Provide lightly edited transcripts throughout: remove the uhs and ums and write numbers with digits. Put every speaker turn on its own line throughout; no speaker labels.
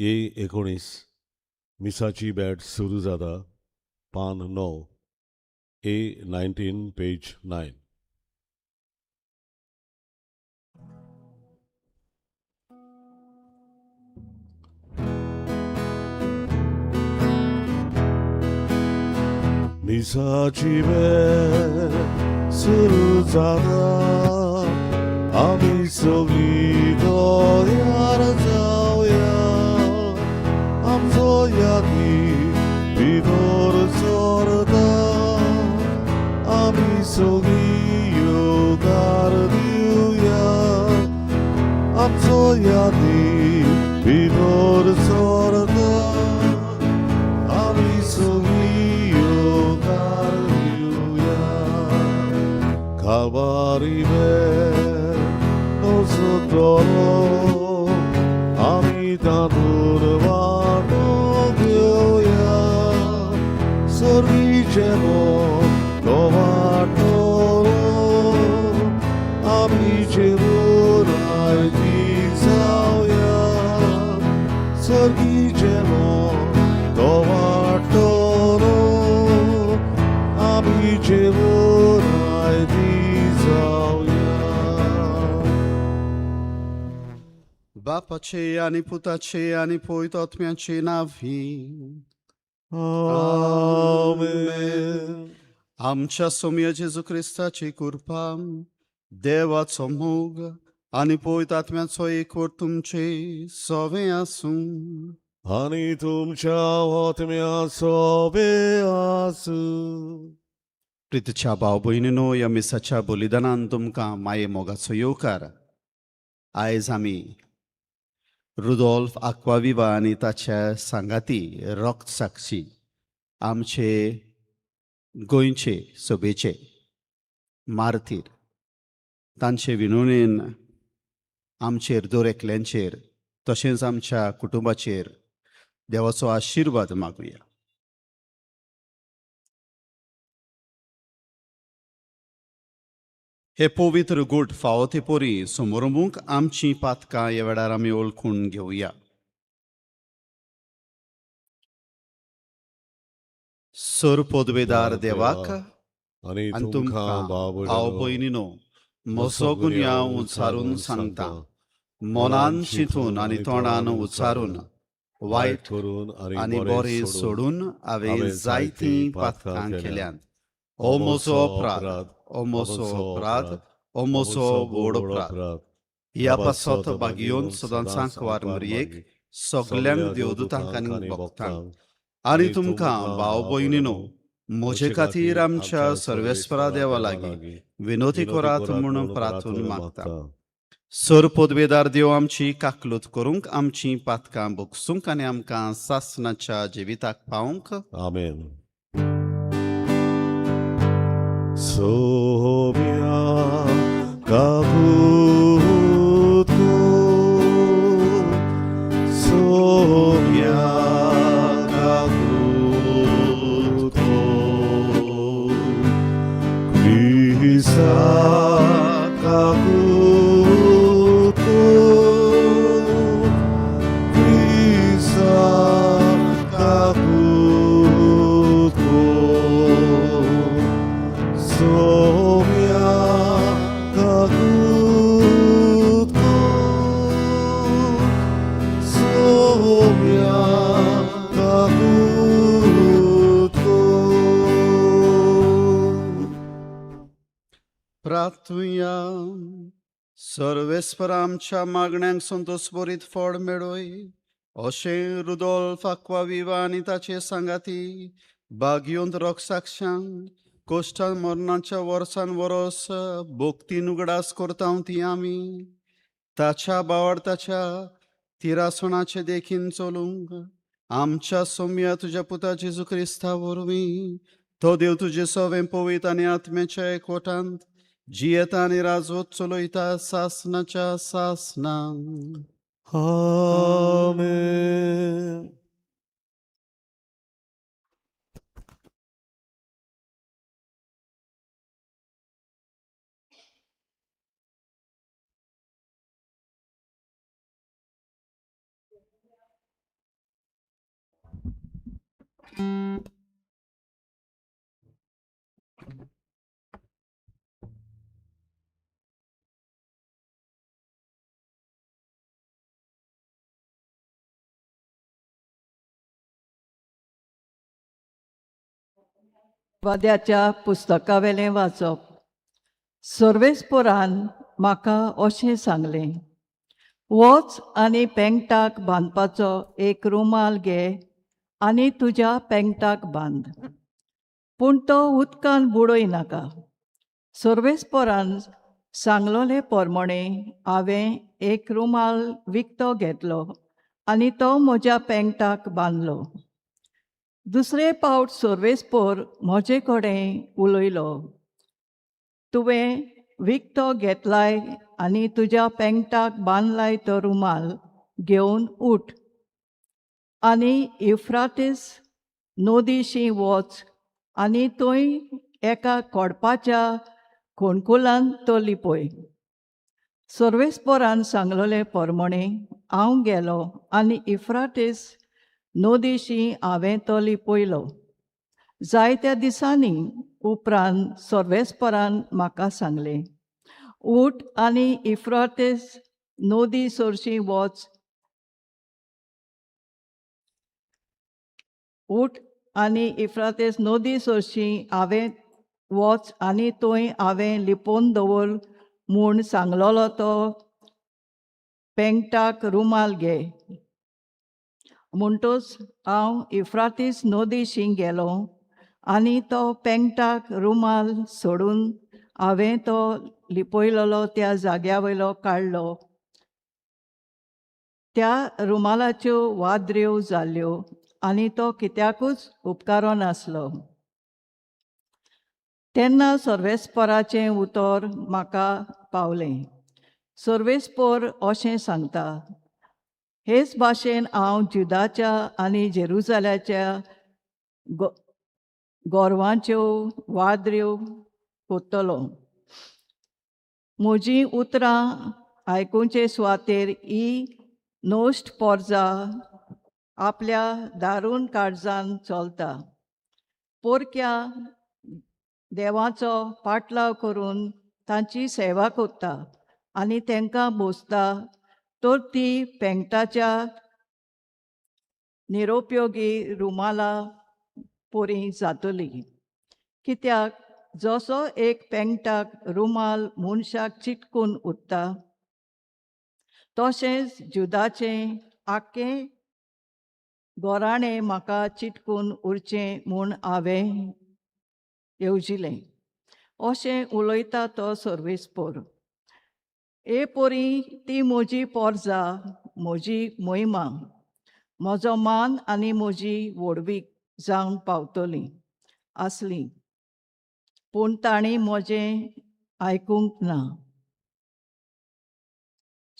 ए 19 मिसाची bat सुरू जाता पान 9 ए 19 पेज 9. मिसाची बॅट सुरू जाता आमी सगळीं तयार जावया आमचो यादी भितर सरता आमी सगळीं येवकार दिवया आमचो यादी भितर सरता आमी सगळीं येवकार दिवया कालवारी सुतलो आमी तातूंत वांटो घेवया सर्गी जेवण तो वांटलो आमी जेवण आयती जावया सर्गी जेवण तो वांटलो आमी जेवण आयती जावया.
बापाचे आनी पुताचे आनी पवित्र आत्म्याचे नांवी.
आमेन.
आमच्या सोम्या जेजू क्रिस्ताची कृपा, देवाचो मोग आनी पवित्र आत्म्याचो एकवट तुमचे सवे आसूं.
आनी तुमच्या आत्म्याचो बी आसूं.
प्रितीच्या भाव भयणीनो, ह्या मिसाच्या बलिदानान तुमकां माये मोगाचो येवकार. आयज आमी रुदोल्फ आक्वाविवा आनी ताच्या सांगाती रक्त साक्षी आमचे गोंयचे सभेचे मार्तीर तांचे विनवणेन आमचेर दर एकल्यांचेर तशेंच आमच्या कुटुंबाचेर देवाचो आशिर्वाद मागुया. हे पवित्र गूट फावो ते परी समोरमूक आमचीं पातकां ह्या वेळार आमी वळखून घेवया. सर पदवेदार देवाक
आनी
आनी
तुमकां
तुमकां
भाव
भाव भयणीनो म्हजो गुन्यांव उच्चारून सांगता. मनान चिंतून आनी तोंडान उच्चारून वायट
करून
आनी बरें सोडून हांवें जायतीं पातकां केल्यांत. हो म्हजो अपराध, हो म्हजो अपराध, हो म्हजो व्हड अपराध. ह्या पासत बागयोवन सदांच सांकवार मरयेक सगल्यांक देवदूतांक आनी भक्तांक आनी तुमकां भाव भयणीनो म्हजे खातीर आमच्या सर्वेस्परा देवा लागीं विनोती करात म्हणून प्रार्थून मागता. सर पदवेदार देव आमची काकलूत करूंक, आमचीं पातकां भोगसूंक आनी आमकां सासणाच्या जिविताक पावंक.
आमेन. सोम्या काकुत सोम्या काकुत क्रिस्ता काकुत क्रिस्ता काकुत सोम्या काकुत सोम्या काकुत.
प्रार्थुया. सर्वेस्पर आमच्या मागण्यांक संतोष बरीत फळ मेळय अशें रुदोल्फ आक्वाविवा आनी ताचे सांगाती बागयोंत रोगसाक्षांक कोश्टान मरणाच्या वर्सान वरोस भोक्तीन उगडास करता ती आमी ताच्या बावडताच्या तिरासणाचे देखीन चलूंक आमच्या सोम्या तुज्या पुता जेजू क्रिस्ता वरवीं. तो देव तुजे सवें पवित्र आनी आत्म्याच्या एकवटांत जियेता आनी राजवत चलयता सासनाच्या सासना.
आमेन.
वाद्याच्या पुस्तकावेलें वाचप. सर्वेस्पोरान म्हाका अशें सांगलें, वच आनी पेंगटाक बांदपाचो एक रुमाल घे आनी तुज्या पेंगटाक बांद, पूण तो उदकान बुडय नाका. सर्वेस्पोरान सांगलोले पोरमणे हांवें एक रुमाल विकतो घेतलो आनी तो म्हज्या पेंगटाक बांदलो. दुसरे पावट सर्वेस्पोर म्हजे कडेन उलयलो, तुवें विकतो घेतलाय आनी तुज्या पेंगटाक बांदलाय तो रुमाल घेवन उठ आनी युफ्राटीस नदीशी वच आनी थंय एका कोडपाच्या खोणकुलान तो लिपय. सर्वेस्पोरान सांगलोले पोरमणे हांव गेलो आनी युफ्राटीस नदीशी हांवें तो लिपयलो. जायत्या दिसांनी उपरांत सर्वेस्पोरान म्हाका सांगलें, उठ आनी युफ्राटीस नदी सरशी वच. उठ आनी युफ्राटीस नदी सरशी हांवें वच आनी थंय हांवें लिपोवन दवर म्हूण सांगलोलो तो पेंगटाक रुमाल घे. म्हणटच हांव युफ्राटीस नदीशी गेलो आनी तो पेंगटाक रुमाल सोडून हांवें तो लिपयलोलो त्या जाग्या वयलो काडलो. त्या रुमालाच्यो वादऱ्यो जाल्यो आनी तो कित्याकूच उपकारो नासलो. तेन्ना सर्वेस्पराचें उतर म्हाका पावलें. सर्वेस्पोर अशें सांगता, हेच भाशेन हांव जुदाच्या आनी जेरुजाल्याच्या गोरवांच्यो वादऱ्यो कोत्तलो. म्हजीं उतरां आयकुचे सुवातेर ही नश्ट पोरजा आपल्या दारून काळजान चलता. पोरक्या देवाचो पाटलाव करून तांची सेवा करता आनी तांकां बोसता, तर ती पेंगटाच्या निरुपयोगी रुमाला पोरी जातली. कित्याक जसो एक पेंगटाक रुमाल मनशाक चिटकून उरता, तशेंच जुदाचें आख्खें गोराणें म्हाका चिटकून उरचें म्हूण हांवें येवजिलें. अशें उलयता तो सर्वेस्पोर. हे पोरी ती म्हजी पोरजा, म्हजी मोहिमा, म्हजो मान आनी म्हजी व्हडवीक जावन पावतली आसली, पूण तांणी म्हजें आयकूंक ना.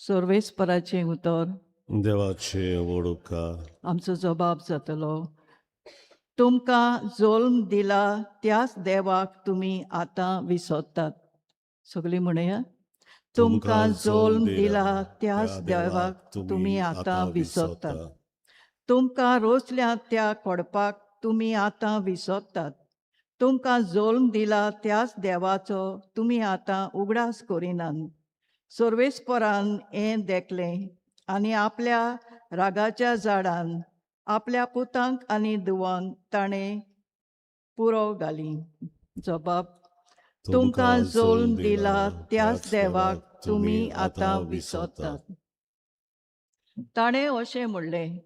सर्वेस्पराचें उतर.
देवाचे व्हड उपकार.
आमचो जबाब जातलो, तुमकां जोल्म दिला त्याच देवाक तुमी आतां विसरतात. सगळीं म्हणया, तुमकां जोल्म दिला त्याच देवाक तुमी आतां विसरतात. तुमकां रोसल्या त्या कोडपाक तुमी आतां विसरतात. तुमकां जोल्म दिला त्याच देवाचो तुमी आतां उगडास करिनात. सर्वेस्परान हें देखलें आनी आपल्या रागाच्या झाडान आपल्या पुतांक आनी धुवांक ताणें पुरो घाली. जबाब, तुमकां जोल्म दिला त्याच देवाक तुमी आतां विसरतात. ताणें अशें म्हणलें,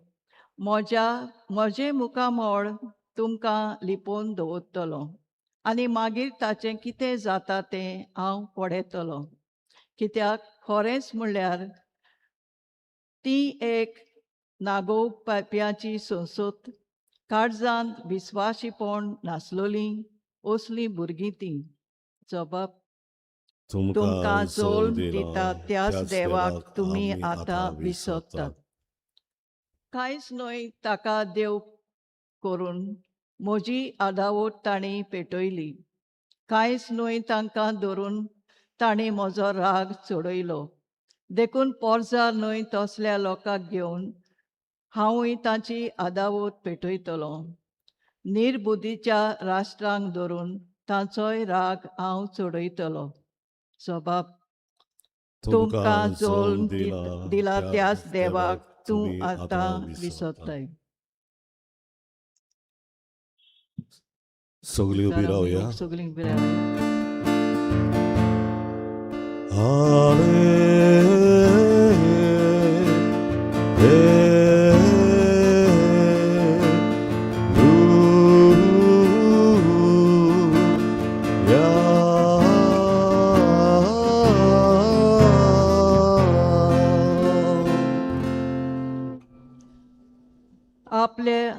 म्हजें मुखामळ तुमकां लिपोवन दवरतलो आनी मागीर ताचें कितें जाता तें हांव पळयतलो. कित्याक खरेंच म्हणल्यार ती एक नागोवप्याची संसद, काळजांत विस्वाशीपण नासलोली असलीं भुरगीं तीं. जबाब, तुमकां जोल्म दिता त्याच देवाक तुमी आतां विसरतात. कांयच न्हय ताका देव करून म्हजी आदावत तांणी पेटयली. कांयच न्हय तांकां धरून तांणी म्हजो राग चडयलो. देखून पोरजा न्हय तसल्या लोकांक घेवन हांवूय तांची आदावत पेटयतलो. निर्बुद्धीच्या राष्ट्रांक धरून तांचोय राग हांव चडयतलो. स्वभाव तुमकां जोल्म दिला त्याच देवाक तूं आतां विसरताय.
सगळीं उबी रावया.
सगळीं उबी रावया.
आपले
आपले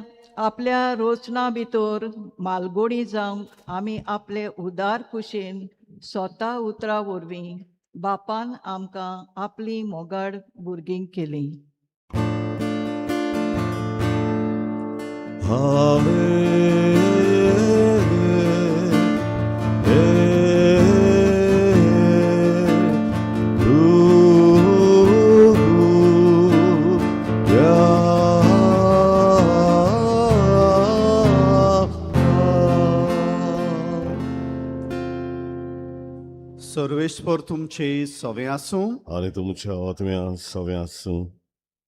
आपल्या रोचना भितर मालगोणी जावंक आमी आपले उदार कुशीन स्वता उतरां वरवीं बापान आमकां आपली मोगाड भुरगीं केली.
सर्वेस्पर तुमचे सवे आसूं.
आनी तुमच्या आत्म्या सवे आसूं.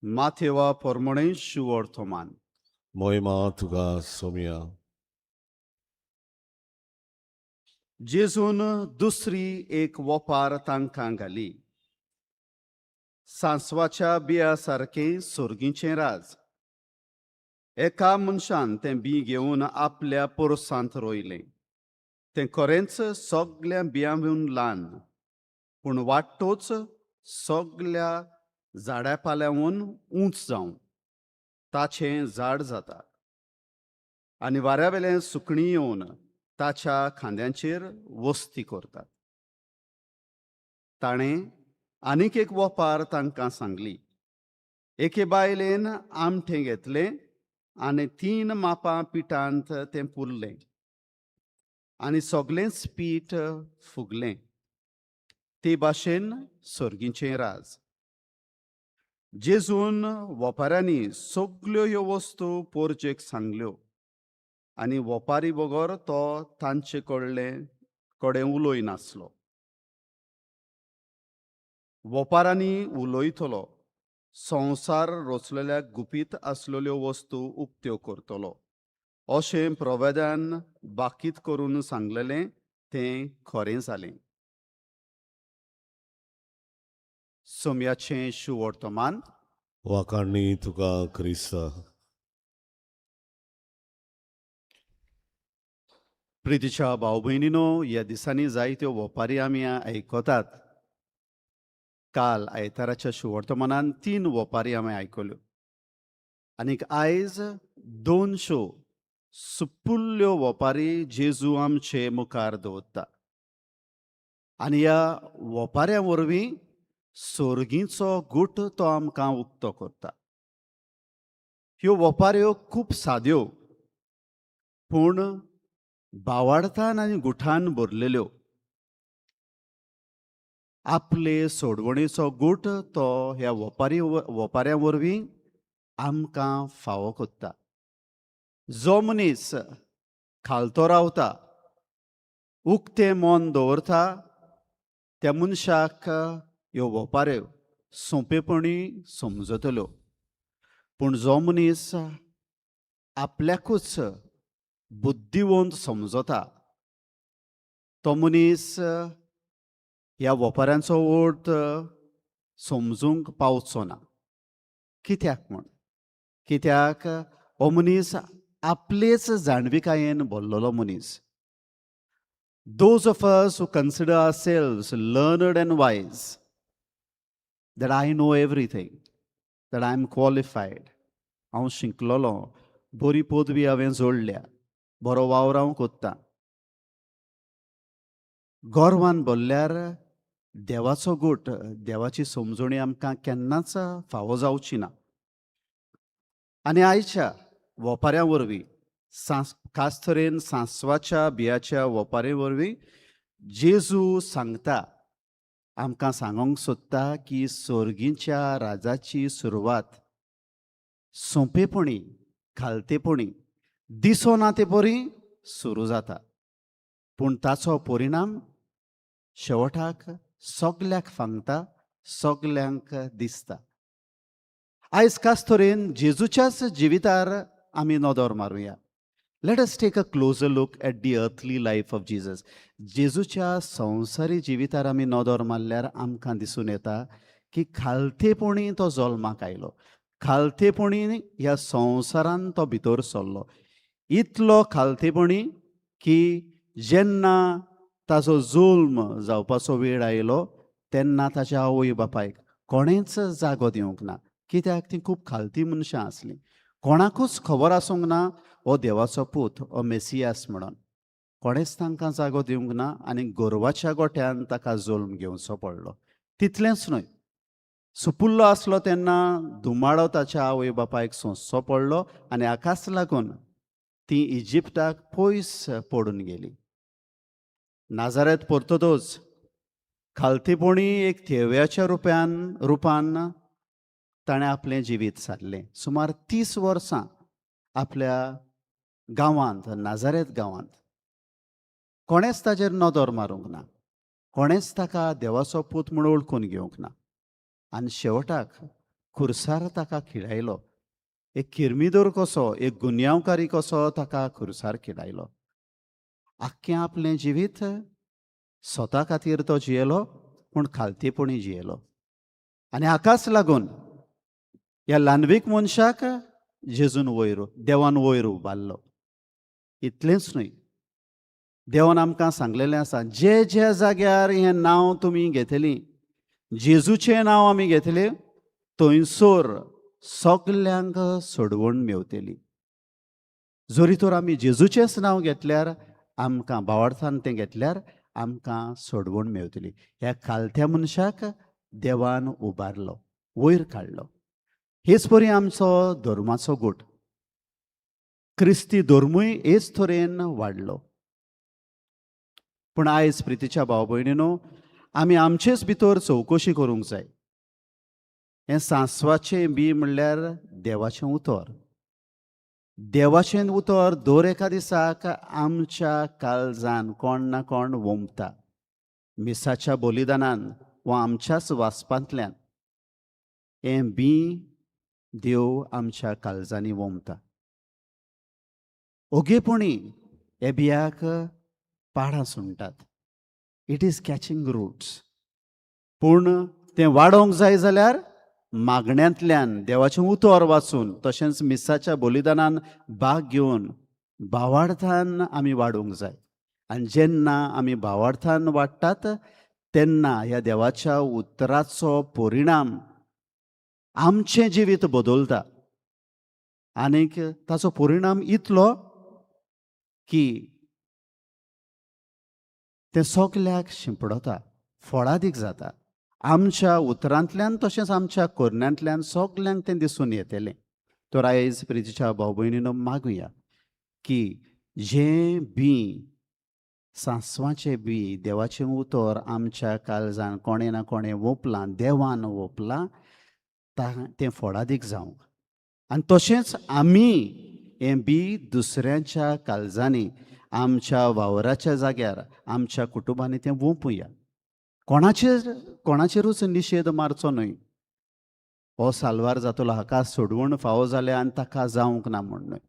माथेवा पोरमोणे शुवर्तमान.
मोहिमा तुका सोमिया.
जेजून दुसरी एक वपार तांकां घाली. सांसवाच्या बिया सारकें सोर्गीचें राज. एका मनशान तें बी घेवन आपल्या पोरसांत रोयलें. तें खरेंच सगल्या बियांहून ल्हान, पूण वाडटोच सगल्या झाडा पाल्याहून उंच जावन ताचें झाड जाता आनी वाऱ्या वेलें सुकणीं येवन ताच्या खांद्यांचेर वस्ती करतात. ताणें आनीक एक वपार तांकां सांगली. एके बायलेन आमठें घेतलें आनी 3 मापां पिठांत तें पुरलें आनी सगलेंच पीठ फुगलें. ते भाशेन सर्गीचें राज. जेजून वपाऱ्यांनी सगल्यो ह्यो वस्तू पोरजेक सांगल्यो आनी वपारी बगर तो तांचे कडले कडेन उलयनासलो. वपारांनी उलयतलो संवसार रचलेल्या गुपीत आसलेल्यो वस्तू उक्त्यो करतलो अशें प्रवेदान बाकीत करून सांगलेलें तें खरें जालें. सोम्याचें शुवर्तमान.
वाकांनी तुका क्रिस्ता.
प्रितीच्या भाव भयणीनो, ह्या दिसांनी जायत्यो वपारी आमी आयकतात. काल आयताराच्या शुवर्तमानान 3 वपारी आमी आयकल्यो आनीक आयज 200 सुपुल्ल्यो वपारी जेजू आमचे मुखार दवरता आनी ह्या वपाऱ्यां वरवीं सोर्गीचो गूट तो आमकां उक्तो करता. ह्यो वपाऱ्यो खूब साद्यो पूण बावाडतान आनी गुठान भरलेल्यो. आपले सोडवणेचो गूट तो ह्या वपाऱ्यां वरवीं आमकां फावो कोत्ता. जो मनीस खालतो रावता, उक्तें मन दवरता, त्या मनशाक ह्यो वपाऱ्यो सोंपेपणी समजतल्यो. पूण जो मनीस आपल्याकूच बुद्धिवंत समजता तो मनीस ह्या वपाऱ्यांचो अर्थ समजूंक पावचो ना. कित्याक म्हूण? कित्याक हो मनीस आपलेच जाणविकायेन भरलेलो मनीस. Those of us who consider ourselves learned and wise, that I know everything, that I am qualified, हांव शिकलेलो, बरी पदवी हांवें जोडल्या, बरो वावर हांव कोत्तां, गोरवान भरल्यार देवाचो गूट, देवाची समजणी आमकां केन्नाच फावो जावची ना. आनी आयच्या वपाऱ्यां वरवीं, खास तरेन सांसवाच्या बियाच्या वपारे वरवीं जेजू सांगता, आमकां सांगूंक सोदता की सोर्गीच्या राजाची सुरवात सोंपेपणी, खालतेपणी, दिसोना ते परी सुरू जाता, पूण ताचो परिणाम शेवटाक सगल्याक फांगता, सगल्यांक दिसता. आयज खास तरेन जेजूच्याच जिवितार आमी नदर मारुया. Let us take a closer look at the earthly life of Jesus. जेजूच्या संवसारी जिवितार आमी नदर मारल्यार आमकां दिसून येता की खालतेपणी तो जल्माक आयलो, खालतेपणी ह्या संवसारान तो भितर सरलो. इतलो खालतेपणी की जेन्ना ताजो जुल्म जावपाचो वेळ आयलो तेन्ना ताच्या आवय बापायक कोणेंच जागो दिवंक ना, कित्याक तीं खूब खालती मनशां आसलीं. कोणाकूच खबर आसूंक ना हो देवाचो पूत, हो मेसियास म्हणून. कोणेंच तांकां जागो दिवंक ना आनी गोरवाच्या गोठ्यान ताका जल्म घेवचो पडलो. तितलेंच न्हय, सुपुल्लो आसलो तेन्ना धुमाडो ताच्या आवय बापायक सोंसचो पडलो आनी हाकाच लागून ती इजिप्ताक पयस पडून गेली. नाजारेत परततच खालतेपणी एक थेव्याच्या रुपान ताणें आपलें जिवीत सारलें. सुमार 30 वर्सां आपल्या गांवांत, नाजारेत गांवांत कोणेंच ताजेर नदर मारूंक ना, कोणेंच ताका देवाचो पूत म्हूण वळखून घेवंक ना. आनी शेवटाक खुरसार ताका खिळायलो. एक किर्मिदोर कसो, एक गुन्यांवकारी कसो ताका खुरसार खिळायलो. आख्खें आपलें जिवीत स्वता खातीर तो जियेलो, पूण खालतेपणी जियेलो. आनी हाकाच लागून ह्या ल्हानवीक मनशाक जेजून वयर, देवान वयर उबारलो. इतलेंच न्हय, देवान आमकां सांगलेलें आसा, जे जे जाग्यार हें नांव तुमी घेतलीं, जेजूचें नांव आमी घेतलें, थंयसर सगल्यांक सोडवण मेवतली. जरी तर आमी जेजूचेंच नांव घेतल्यार, आमकां भावार्थान तें घेतल्यार आमकां सोडवण मेवतली. ह्या खालत्या मनशाक देवान उबारलो, वयर काडलो. हेच परी आमचो धर्माचो गूट, क्रिस्ती धर्मूय हेच तरेन वाडलो. पूण आयज प्रितीच्या भाव भयणीनो, आमी आमचेच भितर चवकशी करूंक जाय. हें सांसवाचें बी म्हणल्यार देवाचें उतर. देवाचें उतर दर एका दिसाक आमच्या काळजान कोण ना कोण वोमता, मिसाच्या बलिदानान वा आमच्याच वाचपांतल्यान हें बी देव आमच्या काळजांनी वोमता. ओगेपणी हे बियाक पाडां सुणटात. It is catching roots. पूण तें वाडोवंक जाय जाल्यार मागण्यांतल्यान देवाचें उतर वाचून तशेंच मिसाच्या बलिदानान भाग घेवन भावार्थान आमी वाडूंक जाय. आनी जेन्ना आमी भावार्थान वाडटात तेन्ना ह्या देवाच्या उतराचो परिणाम आमचें जिवीत बदलता. आनीक ताचो परिणाम इतलो की तें सगल्याक शिंपडता, फळादीक जाता. आमच्या उतरांतल्यान तशेंच आमच्या करण्यांतल्यान सगल्यांक तें दिसून येतलें. तर आयज प्रितीच्या भाव भयणीनो मागुया की जें बी सांसवाचें बी देवाचें उतर आमच्या काळजान कोणें ना कोणें वोपलां, देवान वोपलां, तें फळादीक जावंक. आनी तशेंच आमी हें बी दुसऱ्यांच्या काळजांनी, आमच्या वावराच्या जाग्यार, आमच्या कुटुंबांनी तें वोंपुया. कोणाचेरूच निशेध मारचो न्हय. हो साल्वार जातलो, हाका सोडवण फावो जाल्या आनी ताका जावंक ना म्हूण न्हय.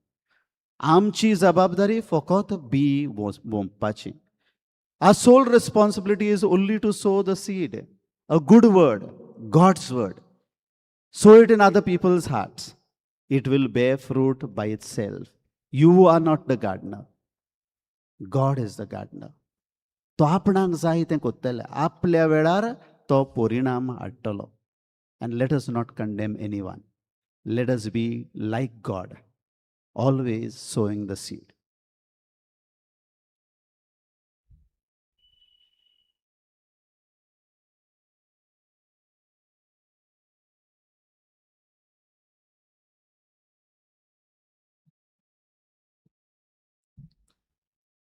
आमची जबाबदारी फकत बी वोंपपाची. Our sole responsibility is only to sow the seed, a good word, God's word. Sow it in other people's hearts. It will bear fruit by itself. You are not the gardener. God is the gardener. तो आपणाक जाय तें कोत्तले, आपल्या वेळार तो परिणाम हाडटलो. And let us not condemn anyone. Let us be like God, always sowing the seed.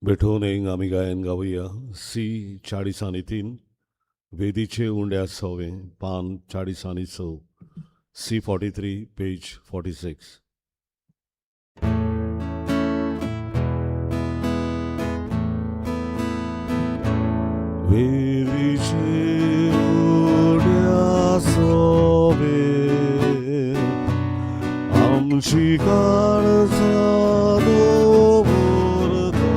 बेठोन एक आमी गायन गावया सी 43, वेदीचे उंड्या सवें पान 46, सी 43 पेज 46. वेलीचे उड्या सोबे आमची काळजां दवरता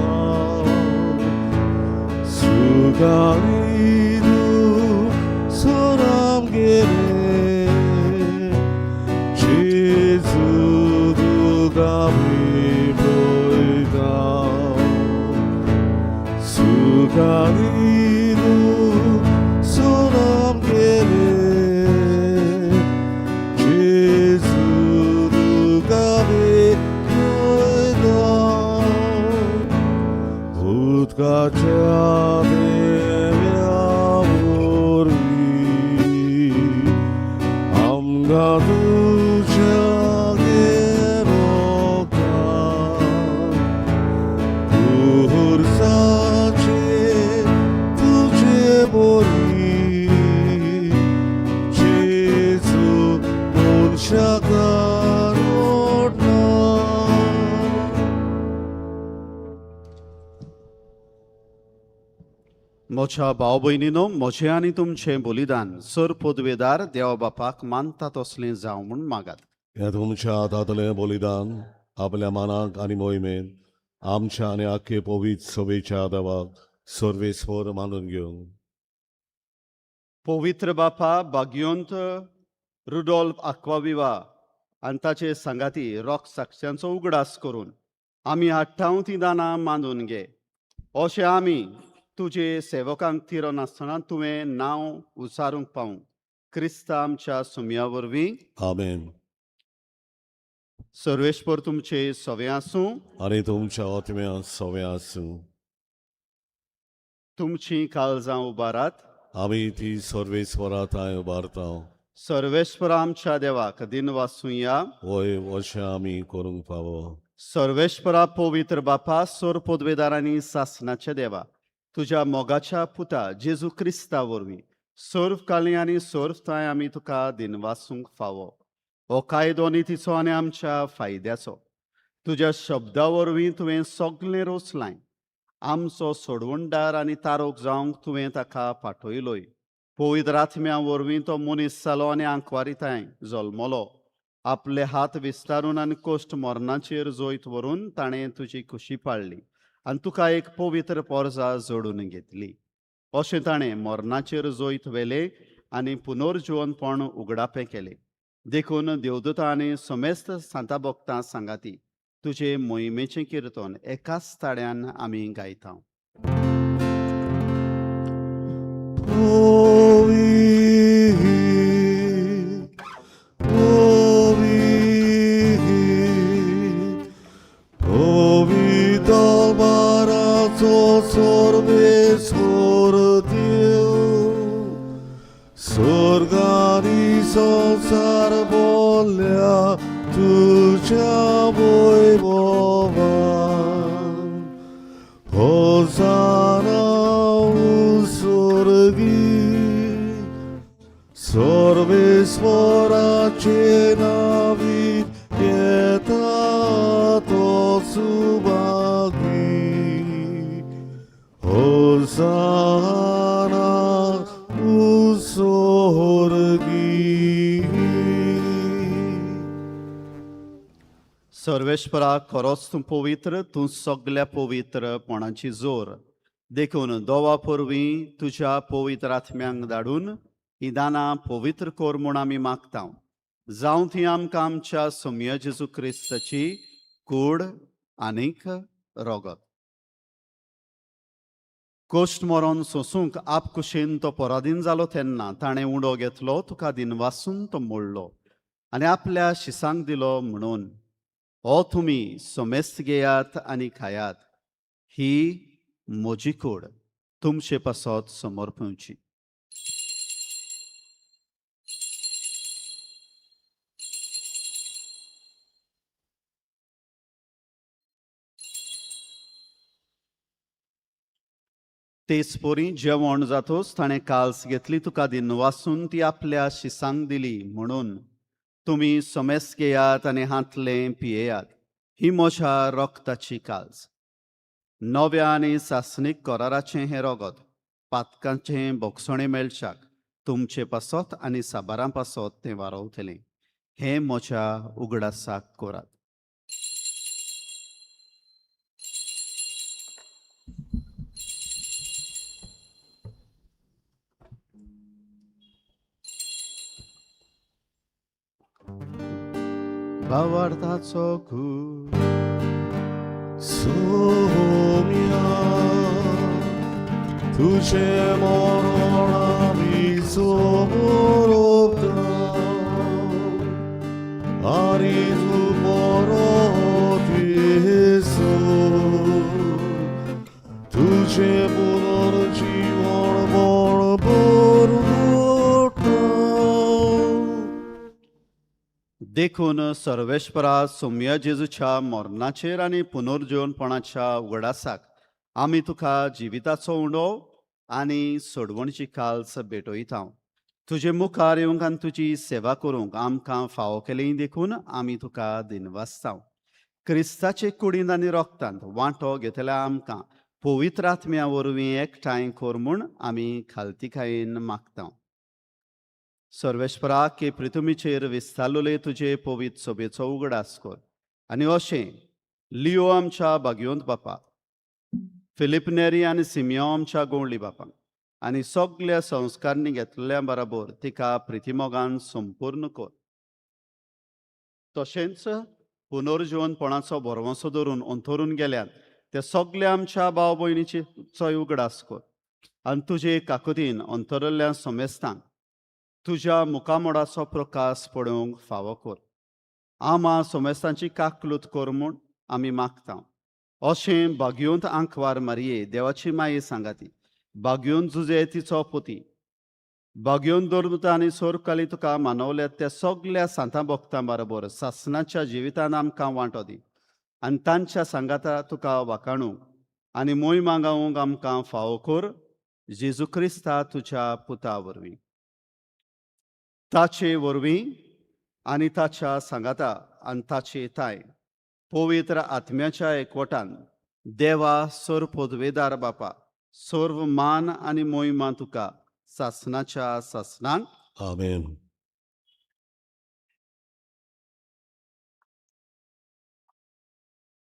सुगारी तूं सोरामगेले जेजू तुका आमी पळयता सुगारी तूं सोरामगेले जेजू तुका आमी पळयता उदकाच्या देव्या वरवीं आमकां तुज्या गेलोका उर्साचे तुजे बोरी जेजू मनशाक ओडना.
म्हज्या भाव भयणीनो म्हजें आनी तुमचें बलिदान सर पदवेदार देवा बापाक मानता तसलें जावं म्हूण मागात.
ह्या तुमच्या हातांतलें बलिदान आपल्या मानाक आनी मोहिमेन आमच्या आनी आख्खे पवित्र सभेच्या देवाक सर्वेस्वर मानून घेवंक.
पवित्र बापा भाग्योंत रुडोल्फ आक्वाविवा आनी ताचे सांगाती रोख साक्षांचो उगडास करून आमी हाडटाव ती दानां मानून घे. अशें आमी तुजे सेवकांक थिरनासतना तुवें नांव उचारूंक पावूंक क्रिस्ता आमच्या सुमया वरवीं.
आमेन.
सर्वेश्वर तुमचे सवे आसूं.
आनी तुमच्या आत्म्या सवे आसूं.
तुमचीं काळजां उबारात.
आमी ती सर्वेस्वरा थांय उबारता.
सर्वेश्वर आमच्या देवाक दिनवासुया.
वय अशें आमी करूंक फावो.
सर्वेश्वरा पवित्र बापा सोर पदवेदार आनी सासनाच्या देवा तुज्या मोगाच्या पुता जेजू क्रिस्ता वरवीं सर्व काली आनी सर्व थांय आमी तुका दिनवासूंक फावो. हो कायदो नितीचो आनी आमच्या फायद्याचो. तुज्या शब्दा वरवीं तुवें सगळें रोसलांय. आमचो सोडवणदार आनी तारोक जावंक तुवें ताका पाठयलोय. पवित्र आत्म्या वरवीं तो मनीस जालो आनी आंकवारी थांय जल्मलो. आपले हात विस्तारून आनी कोश्ट मरणाचेर जैत व्हरून ताणें तुजी खुशी पाळ्ळी आनी तुका एक पवित्र पोरजा जोडून घेतली. अशें ताणें मरणाचेर जैत व्हेलें आनी पुनर्जिवनपण उगडापें केलें. देखून देवदूता आनी समेस्त सांता भक्तां सांगाती तुजे मोहिमेचें किर्तन एकाच ताळ्यान आमी गायता.
Ovi, ovi, ovi dal barazzo sorbe sordio, sorgani संसार बोल्या तुझ्या वैभवान. होसाना स्वर्गी सर्वेश्वराचे नावी येता तो सुभागी. होसाना स्वर्गी.
सर्वेश्वरा खरोच तूं पवित्र, तूं सगल्या पवित्रपणाची जोर. देखून दोवा पोरवीं तुज्या पवित्र आत्म्यांक धाडून हीं दानां पवित्र कर म्हूण आमी मागता. जावं ती आमकां आमच्या सोम्या जेजू क्रिस्ताची कूड आनीक रोगत. कोश्ट मरोन सोसूंक आपकुशेन तो पराधीन जालो तेन्ना ताणें उडो घेतलो, तुका दिनवासून तो मोडलो आनी आपल्या शिसांक दिलो म्हणून, हो तुमी समेस्त घेयात आनी खायात, ही म्हजी कूड तुमचे पासत समर्पणची. तेच पोरी जेवण जातोच ताणें काल्स घेतली, तुका दिनवासून ती आपल्या शिसांक दिली म्हणून, तुमी समेस्त घेयात आनी हांतलें पियेयात, ही म्हज्या रक्ताची काल्स. नव्या आनी सासणीक कराराचें हें रगत पातकांचें बोगसणें मेळच्याक तुमचे पासत आनी साबारां पासत तें वारोवतलें. हें म्हज्या उगडासाक करात. भावार्थाचो खूब
सोम्या तुझे मरण आमी समोरता आनी तूं परत येसो तुझे पुनर्जीवन बळ बरवता.
देखून सर्वेश्वरा सोम्या जेजूच्या मरणाचेर आनी पुनर्जीवनपणाच्या उगडासाक आमी तुका जिविताचो उंडो आनी सोडवणची काल्स भेटयता. तुजे मुखार येवंक आनी तुजी सेवा करूंक आमकां फावो केली देखून आमी तुका दिनवासता. क्रिस्ताचे कुडींत आनी रोगतांत वांटो घेतल्या आमकां पवित्र आत्म्या वरवीं एकठांय कर म्हूण आमी खालतीकायेन मागता. सर्वेश्वरा के पृथ्वीचेर विस्तारलेले तुजे पवित्र सभेचो उगडास कर आनी अशें लियो आमच्या बागयोंत बापा, फिलीप नेरी आनी सिमियो आमच्या गोंवली बापांक आनी सगल्या संस्कारणी घेतल्या बराबर तिका प्रितिमोगान संपूर्ण कर. तशेंच पुनर्जीवनपणाचो भरवंसो धरून अंतरून गेल्यात ते सगल्या आमच्या भाव भयणीचोय उगडास कर आनी तुजे काकुतीन अंतरल्ल्या समेस्तांक तुज्या मुखामोडाचो प्रकाश पळोवंक फावो कर. आमा सोमेस्तांची काकलूत कर म्हूण आमी मागता. अशें बागयोंत आंकवार मारये देवाची माये सांगाती, बागयोन जुजे तिचो पोती, बागयोन दरमुता आनी सोरकाली तुका मानवल्यात त्या सगल्या सांतां भक्तां बरोबर सासणाच्या जिवितान आमकां वांटो दी आनी तांच्या सांगाता तुका वाकाणूंक आनी मोय मागावंक आमकां फावो कर जेजू क्रिस्ता तुज्या पुता वरवीं. ताचे वरवीं आनी ताच्या सांगाता आनी ताचे ताय पवित्र आत्म्याच्या एकवटान देवा सर्व पदवेदार बापा, सर्व मान आनी मोहिमा तुका सासणाच्या सासणाक.
आमेन.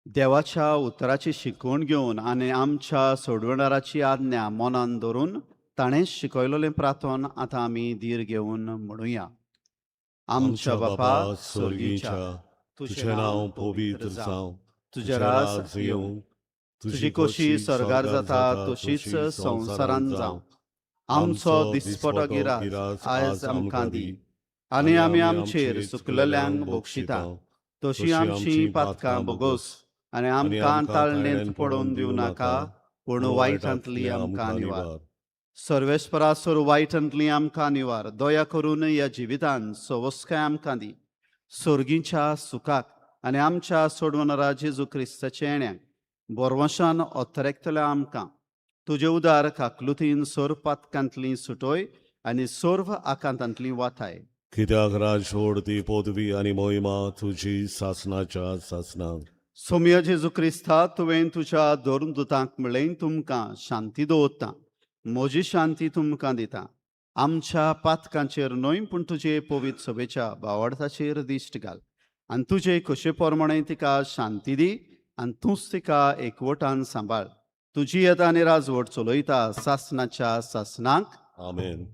देवाच्या उतराची शिकवण घेवन आनी आमच्या सोडवणाराची आज्ञा मनान धरून ताणें शिकयलेलें प्रार्थन आतां आमी धीर घेवन म्हणुया. आमच्या बापा स्वर्गीच्या,
तुझें नांव पवित्र जावं,
तुजें राज येवं, तुजी कोशी स्वर्गार जाता तशीच संवसारांत जावं. आमचो दिसपटो गिरास आयज आमकां दी आनी आमी आमचेर चुकलेल्यांक बक्षिता तशी आमची पातकां बोगोस आनी आमकां ताळणेंत पडोवन दिवं नाका, पूण वायटांतली आमकां निवार. सर्वेस्परा सोर वायटांतली आमकां निवार. दया करून ह्या जिवितान सवस्काय आमकां दी. सोर्गीच्या सुखाक आनी आमच्या सोडवणारा जेजू क्रिस्ताच्या येण्याक बोरवंशान अतरेकतल्या आमकां तुजे उदार काकलुतीन सोर पातकांतली सुटोय आनी सर्व आकांतांतली वाताय.
कित्याक राजवड ती पदवी आनी मोहिमा तुजी सासणाच्या सासणाक.
सोम्या जेजू क्रिस्ता, तुवें तुज्या धर्मदुतांक म्हणलें, तुमकां शांती दवरता, म्हजी शांती तुमकां दिता. आमच्या पातकांचेर न्हय पूण तुजे पवित्र सभेच्या बावडताचेर दिश्ट घाल आनी तुजे खोशे प्रमाणे तिका शांती दी आनी तूंच तिका एकवटान सांबाळ. तुजी येता आनी राजवट चलयता सासणाच्या सासणाक.
आमेन.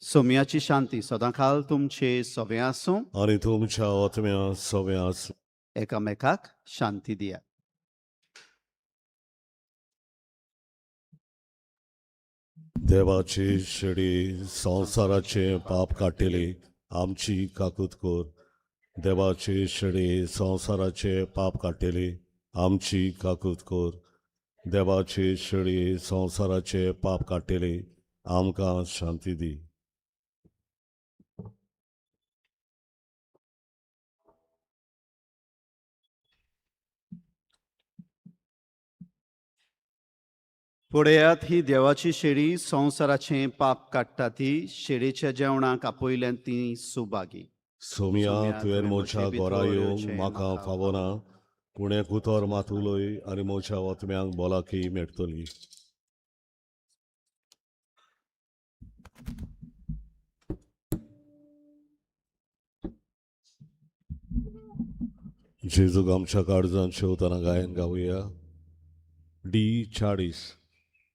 सोम्याची शांती सदांकाल तुमचे सवे आसूं.
आनी तुमच्या आत्म्या सवे आसूं.
एकामेकाक शांती दिया.
देवाची शेडी संवसाराचे पाप काडटली आमची काकूत कर. देवाची शेडी संवसाराचे पाप काडटली आमची काकूत कर. देवाची शेडी संवसाराचे पाप काडटली आमकां शांती दी.
पळयात ही देवाची शेळी संवसाराचें पाप काडटा ती शेळीच्या जेवणाक आपयल्यान ती सुभागी.
सोम्या, तुवें म्हज्या घरा येवंक म्हाका फावना, पूण एक उतर मात उलय आनी म्हज्या आत्म्यांक भलायकी मेळटली. जेजूक आमच्या काळजान शेवतना गायन गावया. डी 40,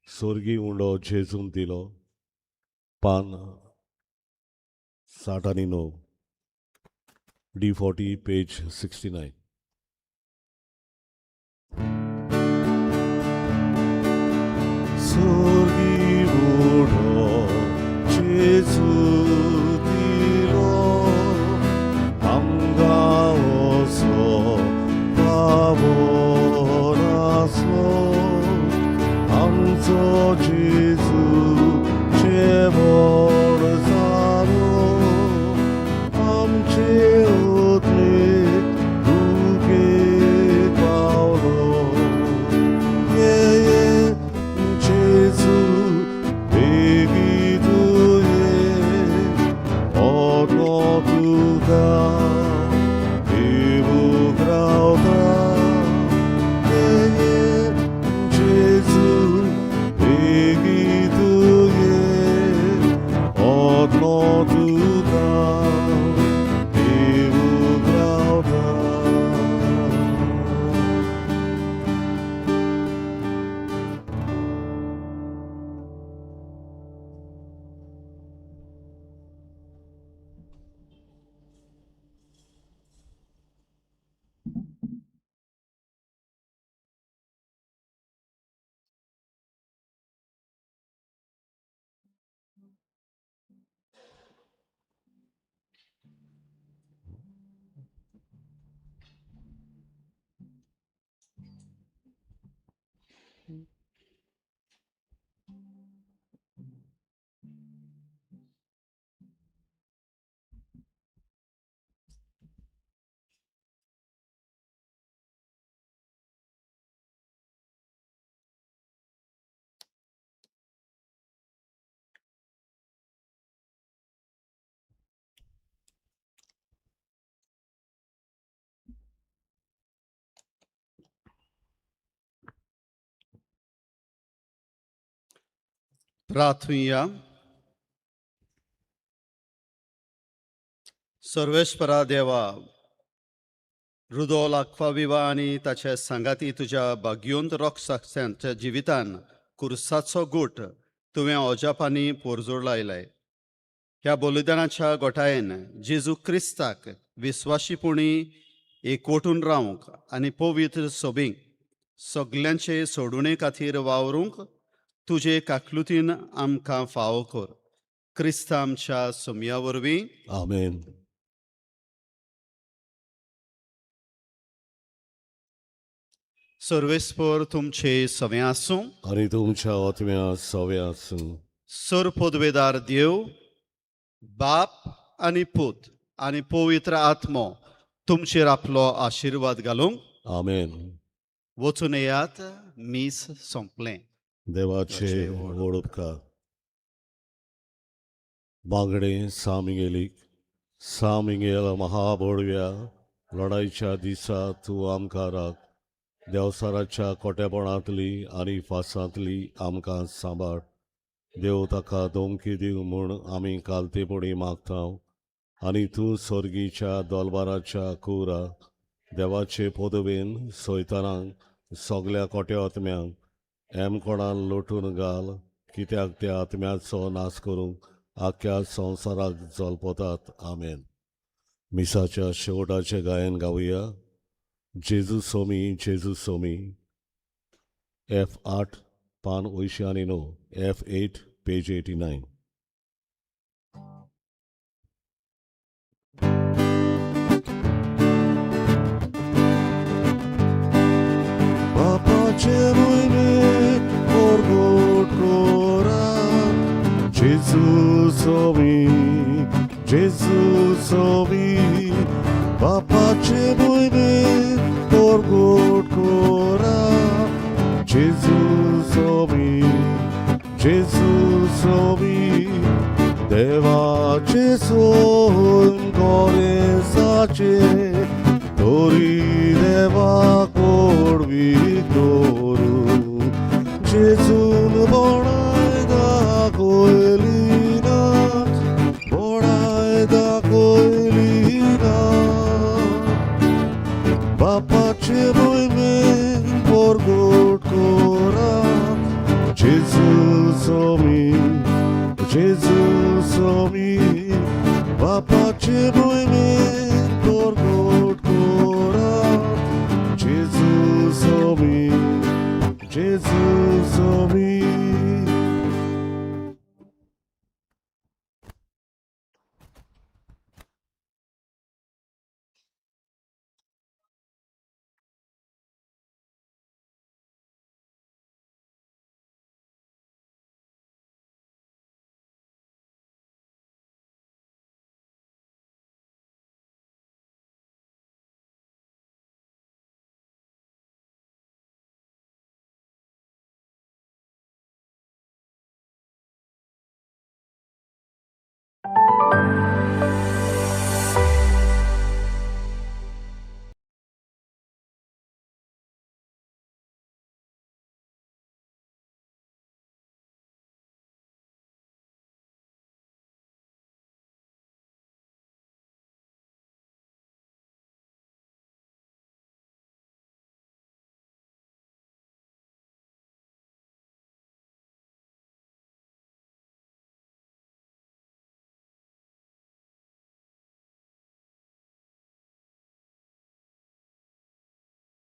सोर्गी उंडो जेजून दिलो, पान 69, डी 40, पेज 69. सोर्गी उंडो जेजू दिलो, आमकां असो पावनासलो, आमचो जेजू जेवण जालो, आमचे उदले दुखे पावलो. ये ये जेजू बेगी तुये, ओनो तुका देवूक रावता. ये ये जेजू बेगी तुये, ओनो तुका देवूक रावता.
प्रार्थुया. सर्वेश्वरा देवा, रुदोल आक्वाविवा आनी ताचे सांगाती तुज्या भाग्योंत रोखसाक्षांच्या जिवितान कुर्साचो गूट तुवें अजापांनी पोरजोड लायलाय. ह्या बलिदानाच्या गोठायेन जेजू क्रिस्ताक विस्वाशीपणी एकवटून रावंक आनी पवित्र सोबींक सगल्यांचे सोडुणे खातीर वावरूंक तुजे काकलुतीन आमकां फावो कर. क्रिस्ता आमच्या सोमया वरवीं.
आमेन.
सर्वेस्पर तुमचे सवें आसूं.
आनी तुमच्या आत्म्या सवें आसूं.
सर पदवेदार देव बाप आनी पूत आनी पवित्र आत्मो तुमचेर आपलो आशिर्वाद घालूंक.
आमेन.
वचून येयात, मीस सोंपलें.
देवाचे व्हड उपकार. बांगडे सामिगेलीक, सामिगेल महाबोडव्या लढायच्या दिसा तूं आमकां राख. देवसाराच्या कोटेपणांतली आनी फासांतली आमकां सांबाळ. देव ताका धमकी दिवं म्हूण आमी कालतेपणी मागता. आनी तूं सर्गीच्या दोलबाराच्या कुरा देवाचे पदवेन सैतानांक सगल्या कोट्या आत्म्यांक एमकोणान लोटून घाल, कित्याक त्या आत्म्याचो नाश करूंक आख्ख्या संवसाराक जल्पतात. आमेन. मिसाच्या शेवटाचें गायन गावया. जेजू सोमी जेजू सोमी, एफ 8, पान 89, एफ 8, पेज 89. बापाचे मोहिमेक परगट करा, जेजू सोमी जेजू सोमी. बापाचे मोहिमेक परगट करा, जेजू सोमी जेजू सोमी. देवाचे सोन गोरेसाचे, तोरी देवा कोडवी करू. जेजून बणाय दाखयली ना, बणाय दाखयली ना. बापाचे मोहिमेन परगट करात जेजू स्वामी जेजू स्वामी बापाचे मोहिमेन परगट.